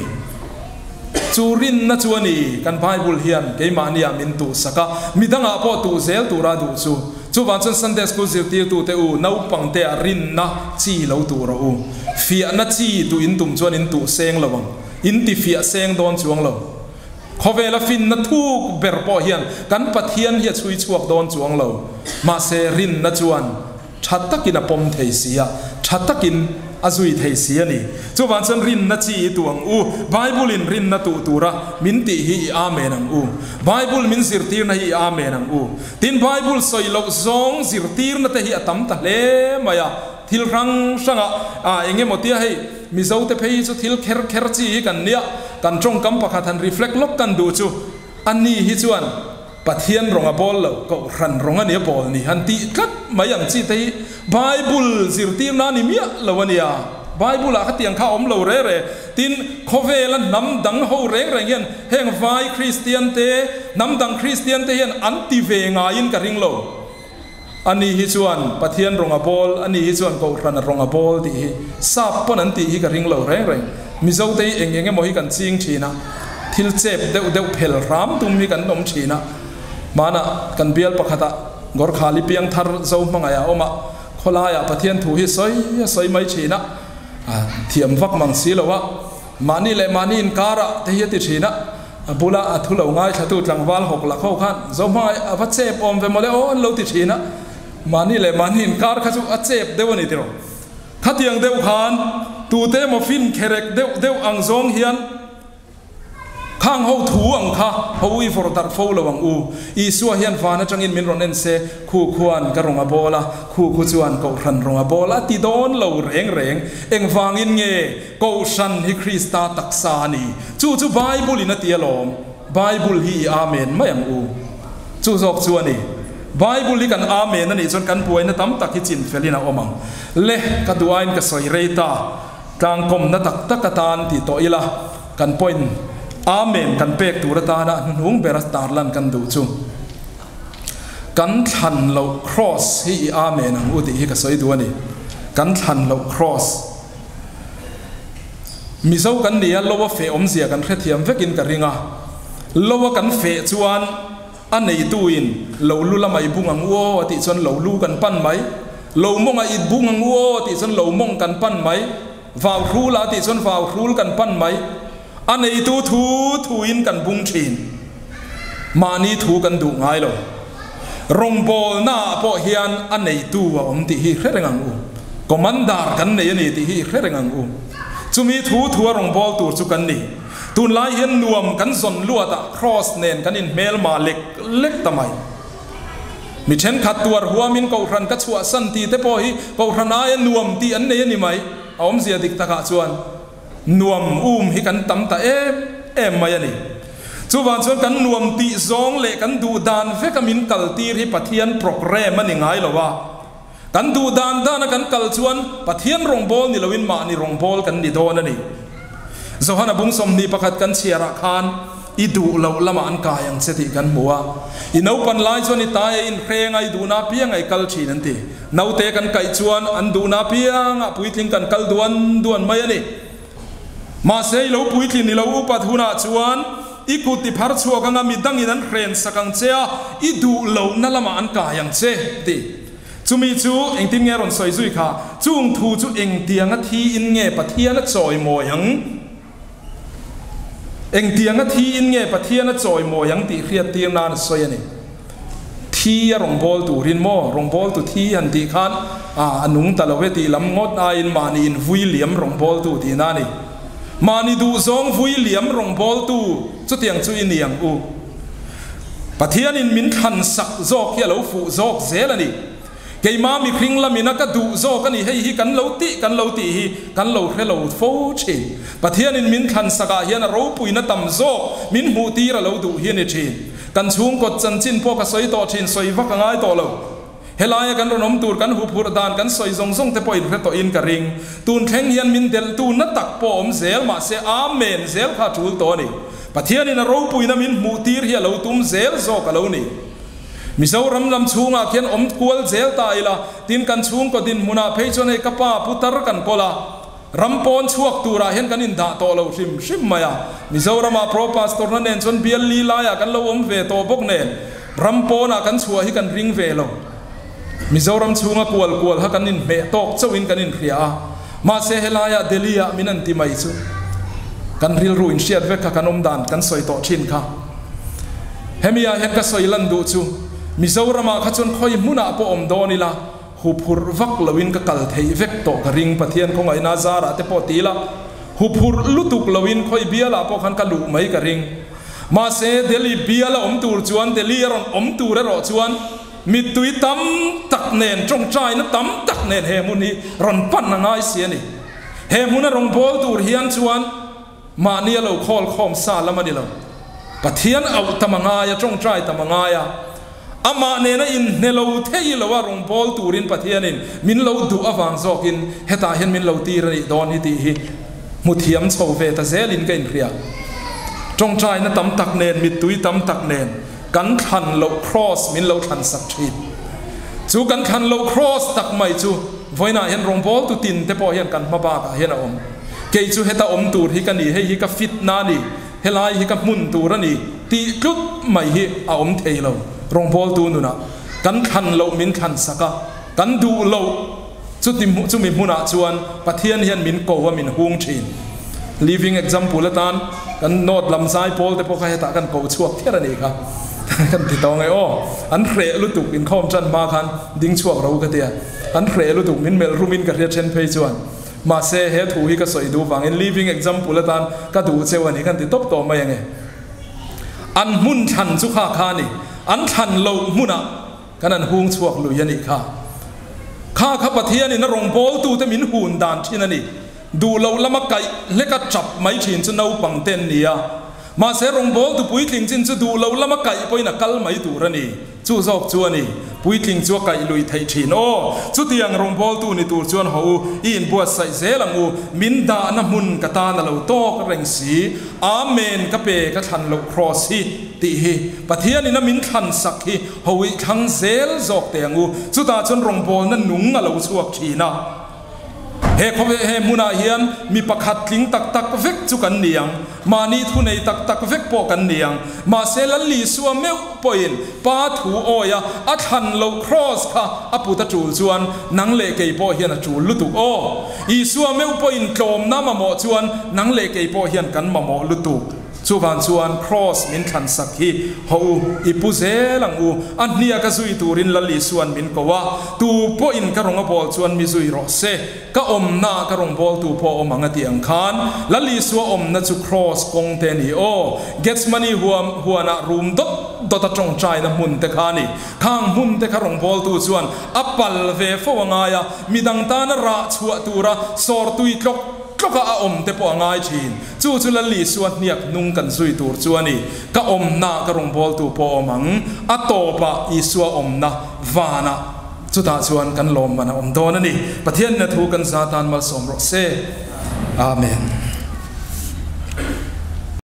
Chu rinna chu a ni kan Bible hian keimahniah min tuhsak a, midangah pawh tuh zel tura duh chu. Chuvang chuan Sunday School zirtirtute u, naupangte ah rinna chi lo tuh rawh u. Fiahna chi tuh in tum chuan in tuh seng lo ang, in ti fiah seng dawn chuang lo. Khawvela finna thuk ber pawh hian kan Pathian hi a chhui chhuak dawn chuang lo. Mahse rinna chuan tha takin a pawm thei si a, tha takin a zui thei si a ni. Chuvang chuan rinna chi i tuh ang u. Bible-in rinna tuh tura min tih hi i Amen ang u. Bible min zirtirna hi i Amen ang u. Tin, Bible sawi loh zawng zirtirna te hi a tam ta hle mai a, thil hrang hrangah a eng emaw tia hei Mizo te phei hi chu thil kher kher chi hi kan nia, kan tawngkam pakhat han reflect lawk kan duh chu a ni hi chuan Pathian rawng a bawl lo, Kohhran rawng a nia bawl ni han tih tlat mai ang chi te hi Bible zirtirna a ni miah lo a nia. Bible ah khatiang kha a awm lo re re. Tin, khawvela hnam dang ho reng reng hian heng vai Kristian te, hnam dang Kristian te hian an ti ve ngaiin ka ring lo. Ani hi chuan Pathian rawng a bawl, ani hi chuan Kohhran rawng a bawl tih hi sap pawn an tih hi ka ring lo reng reng. Mizote hi eng eng emaw hi kan ching thin a, thil chep deuh deuh phel hram tum hi kan awm thin a. Hmanah kan bial pakhatah Gorkhali piangthar zo hmangaih a awm a, khawlaiah Pathian thu hi sawi a sawi mai thin a. A thiam vak mang si lo a, mahni leh mahni inkarah te hi a ti thin a, a bula a thu lo ngaithlatu tlangval hawk lak ho khan Zohmangaih a va chep awm ve mawle aw an lo ti thin a, mahni leh mahni inkar kha chu a chep deuh a ni tiraw. Khatiang deuh khan tute emaw fin kherek deuh deuh ang zawng hian, Khang ho thu ang kha ho i vawrh darh fo lo ang u. Isua hian van atangin min rawn en se, khu khuan ka rawn a bawl a, khu khu chuan Kohhran rawn a bawl a ti dawn lo reng reng. Engvangin nge Kohhran hi Krista taksa a ni? Chu chu Bible in a ti alawm. Bible hi i Amen mai ang u. Chu zawk chu a ni. Bible hi kan Amen a nih chuan kan buaina tam tak hi chinfelin a awm ang. Le, ka duh aiin ka sawi rei ta. Tlangkawmna tak tak atan ti tawh ila, kan point Amen kan pek tur atana hnuhnung bera tarlan kan duh chu kan thlan loh cross hi i Amen ang u tih hi ka sawi duh a ni. Kan thlan loh cross. Mizo kan ni a, lo a feh awmzia kan hrethiam vekin ka ring a. Lo a kan feh chuan A neituin, Lo lu lama i bung ang u aw, a tih chuan lo lu kan pan mai. Lo mawng a i bung ang u aw, a tih chuan lo mawng kan pan mai. Vau hrul a tih chuan vau hrul kan pan mai. A neitu thu thuin kan bung thin. Mahni thu kan duh ngai lo. Rawngbawlnaah pawh hian a neitu a awm tih hi hre reng ang u. Commander kan nei a ni tih hi hre reng ang u. Chumi thu thua rawngbâwl tur chu kan ni. Tunlai hian nuam kan zawn luat ah Kross nen kan inhmelma lek lek ta mai. Mi thenkhat tuar huamin Kohhran ka chhuahsan ti te pawh hi Kohhran aia nuam tih an nei a ni mai. A awmzia dik takah chuan nuam um hi kan tam ta em em mai a ni. Chuvang chuan kan nuam tih zawng leh kan duh dan veka min kaltir hi Pathian programme a ni ngai lo a. Kan duh dan dana kan kal chuan Pathian rawngbâwl ni loin mahni rawngbâwl kan ni dâwn a ni. Johana bung 21 kan chhiarah khân i duh loh lamah an kai ang che tih kan hmu a. I naupan lai chuan i tai a inhreng a, i duhna apiangah i kal ṭhin an ti. Naute kan kaih chuan an duhna apiangah puitling kan kal duan duan mai a ni. Mahse i lo puitlin i lo upat hunah chuan i kut i phar chhuak anga midangin an hren sak ang che a, i duh lohna lamah an kai ang che ti. Chumi chu engtin nge a rawn sawi zui kha? Chung thu chu engtianga thiin nge Pathian a chawimawi ang? Engtianga thiin nge Pathian a chawimawi ang tih hriattir nan a sawi a ni. Thi a rawngbâwl turin maw? Rawngbâwltu thi han tih khan a nung ta lo e tih lam ngawt aiin mahni invui liam rawngbâwltu tihna a ni. Mahni duhzawng vui liam rawngbâwltu chutiang chu i ni ang u. Pathianin min thlan sak zawk hi a lo fuh zawk zel a ni. Keimah mihring lamin a ka duh zawk a ni, hei hi kan lo tih kan lo tih hi kan lo hre lo fo thin. Pathianin min thlan sakah hian a ropuina tam zawk min hmuh tir a lo duh hi a ni thin. Kan chhungkawt chanchin pawh ka sawi tawh thin, sawi vak a ngai tawh lo. Helaia kan rawn awm tur kan huphurh dan kan sawi zawng zawng te pawh in hre tawhin ka ring. Tun thleng hian min delhtu na tak pawh awm zel mahse Amen zel kha a tul tawh a ni. Pathianin a ropuina min hmuh tir hi a lo tum zel zawk a lo ni. Mizoram lam chhungah khian awm kual zel ta ila, tin kan chhungkaw dinhmunah phei chuan hei ka pa putar kan kawl a, ram pawn chhuak turah hian kan indah tawh lo hrim hrim mai a. Mizoramah Pro Pastor-na nen chuan bial li laiah kan lo awm ve tawh bawk nen, ram pawnah kan chhuah hi kan ring ve lo. Mizoram chhunga kual kual kha kan inhmeh tawk chauhin kan inhria a, mahse helaiah Delhi-ah min an ti mai chu kan rilru inhriat vek kha kan awm dan kan sawi tawh thin kha. Hemi-ah hian ka sawi lan duh chu Mizoramah kha chuan khawi hmunah pawh awm dawn ila huphurh vak loin ka kal theih vek tawh ka ring Pathian khawngaihna zarah te pawh ti ila huphurh lutuk loin khawi bialah pawh khan ka luh mai ka ring. Mahse Delhi biala awm tur chuan Delhi a rawn awm tur erawh chuan Mittui tam tak nen, tawngtaina tam tak nen he hmun hi rawn pan a ngai si a ni. He hmuna rawngbâwl tur hian chuan mahni a lo khawl khawm sa lam a ni lo. Pathian auh tam a ngai a, tawngtai tam a ngai a, amah nena inhne lo thei lo a rawngbâwl turin Pathianin min lo duh avang zawkin hetah hian min lo tir a nih dawn hi tih hi hmu thiam chho ve ta zelin ka inhria. Tawngtaina tam tak nen, mittui tam tak nen. Kan thlan loh kraws min lo thlan sak thin. Chu kan thlan loh kraws tak mai chu vawiinah hian rawngbâwl tu tin te pawh hian kan hma bakah hian a awm. Kei chu heta awm tur hi ka ni, hei hi ka fitna a ni, helai hi ka hmun tur a ni tih tlut mai hi a awm thei lo. Rawngbâwltu nunah kan thlan loh min thlan sak a, kan duh loh chuti chumi hmunah chuan Pathian hian min ko a min hung thin. Living example atan kan note lam zai pawl te pawh kha hetah kan ko chhuak kher a nih kha kan ti tawng e aw an hreh lutuk inkhawm tan hma khan ding chhuak ro ka tia an hreh lutuk min melh rum in ka hria then phei chuan mahse he thu hi ka sawi duh vangin living example atan ka duh cheu a ni kan ti tawp tawh mai ange an hmun thlan chu kha kha a ni an thlan loh hmunah Kan an hung chhuak lui a nih kha. Kha kha Pathianin a rawngbawltute min hun dan thin a ni. Duh loh lama kaih hleka chap mai thin chu naupang te an ni a. Mahse rawngbawltu puitling chin chu duh loh lama kaih pawhin a kal mai tur a ni. Chu zawk chu a ni. Puitling chu a kaih lui theih thin. Aw, chutiang rawngbawltu ni tur chuan haw u, i inbuatsaih zel ang u. Min dahna hmun ka tan a lo tawk reng si. Amen ka pe ka thlan loh kraws hi tih hi Pathianin a min thlan sak hi Hawi thlang zel zawk teh ang u. Chutah chuan rawngbawlna nung a lo chhuak thin a. He khawve he hmunah hian mi pakhat tling tak tak vek chu kan ni ang. Mahni thu nei tak tak vek pawh kan ni ang. Mahse Lalisua meuh pawhin Pa thu awia a thlan loh kraws kha a put a tul chuan nang leh kei pawh hian a tul lutuk aw. Isua meuh pawhin tlawmna mamawh chuan nang leh kei pawh hian kan mamawh lutuk. Chuvang chuan Kraws min thlan sak hi haw u, i pu zel ang u. A hnia ka zui turin Lal Isua'n min ko a, tu pawhin ka rawnga bawl chuan mi zui rawh se, ka awmna ka rawn bawltu pawh a awm ang a tih ang khan Lal Isua awmna chu Kraws kawng te a ni aw. Gethsemane huam huanah rum dawt dawt a tawngtaina hmun te kha a ni. Khang hmun te kha rawn bawltu chuan a pal ve fo a ngai a, midang tana rah chhuah tura sawrtui tlawk Tlawka a awm te pawh a ngai thin. Chu chu Lal Isua hniak hnung kan zui tur chu a ni. Ka awmna ka rawngbawltu pawh a awm ang. A tawpah Isua awmna vanah chutah chuan kan lawmman a awm dawn a ni. Pathian ina thu kan za tan malsawm rawh se. Amen.